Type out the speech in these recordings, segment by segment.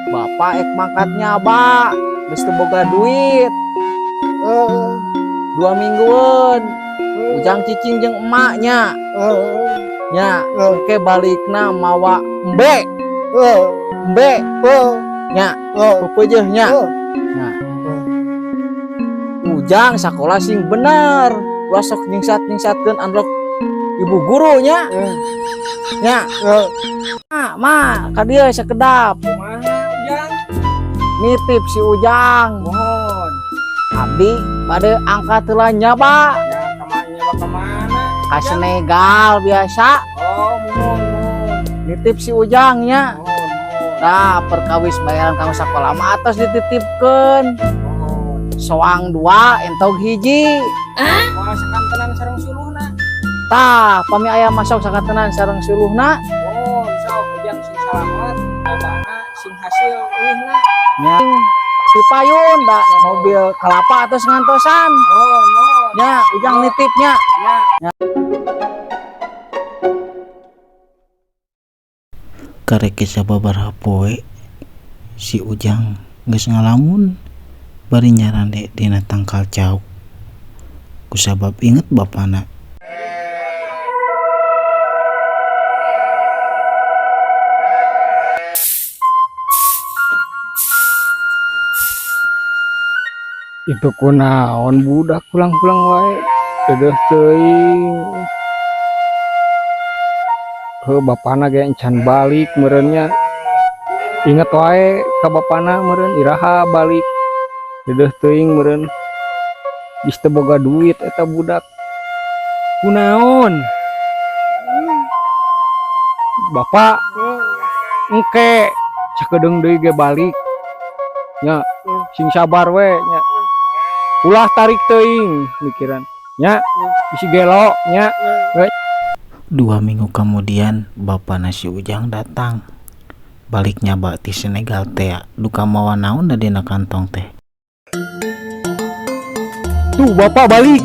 Bapak ek mangkat nyaba, geus teu boga duit. 2 mingguan. Ujang cicing jeung emaknya. Nya, engke balikna mawa embe. Embe. Nya, pepeujeuh nya. Nah. Ujang sakola sing bener. Ulah sok nyingsat-nyingsatkeun andlok ibu gurunya. Nya. Ma, ka dieu sakedap. Kumaha, Ujang? Nitip si Ujang. Mohon. Abdi bade angkat heula nyaba. Ya, kemana nyaba kemana? Ka Senegal biasa. Oh, mohon, mohon. Nitip si Ujang nya. Mohon, mohon. Nah, perkawis bayaran kamu sekolah mah atos dititipkeun. Mohon. Soang 2 entog hiji. Moal sakantenan sareng suluhna. Tah, pami aya masuk sakantenan sareng suluhna. Mohon, sok Ujang sing salamet, nyabana sing hasil uihna. Nya. Si payun da mobil kelapa atos ngantosan. Mohon, mohon. Nya, Ujang nitipnya. Ya. Karek sababaraha poe si Ujang geus ngalamun bari nyarande dina tangkal cauk kusabab inget bapana. Itu kunaon budak pulang-pulang wae dedeh teuing. Heuh, bapana ge encan balik meureunnya. Inget wae ka bapana meureun iraha balik. Dedeh teuing meureun. Geus teu boga duit eta budak. Kunaon? Bapak engke sakedeung deui ge balik. Nya, sing sabar we nya. Ulah tarik teuing mikiran. Nya, bisi gelo nya. 2 minggu kemudian bapana si Ujang datang. Balik nyaba ti Senegal teh duka mawa naon da dina kantong teh. Tuh bapak balik.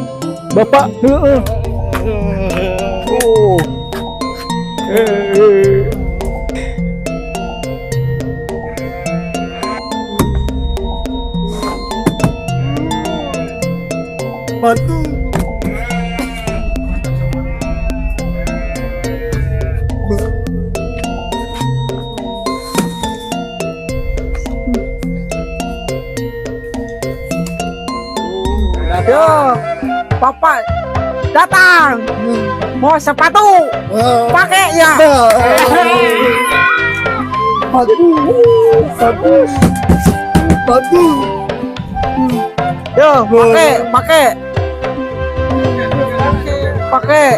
Bapak, heeh. Oh. Bantu. Yo, bapak datang. Mau sepatu pakai ya. Bantu. Bantu. Bantu. Yo, pakai, pakai. Pakai.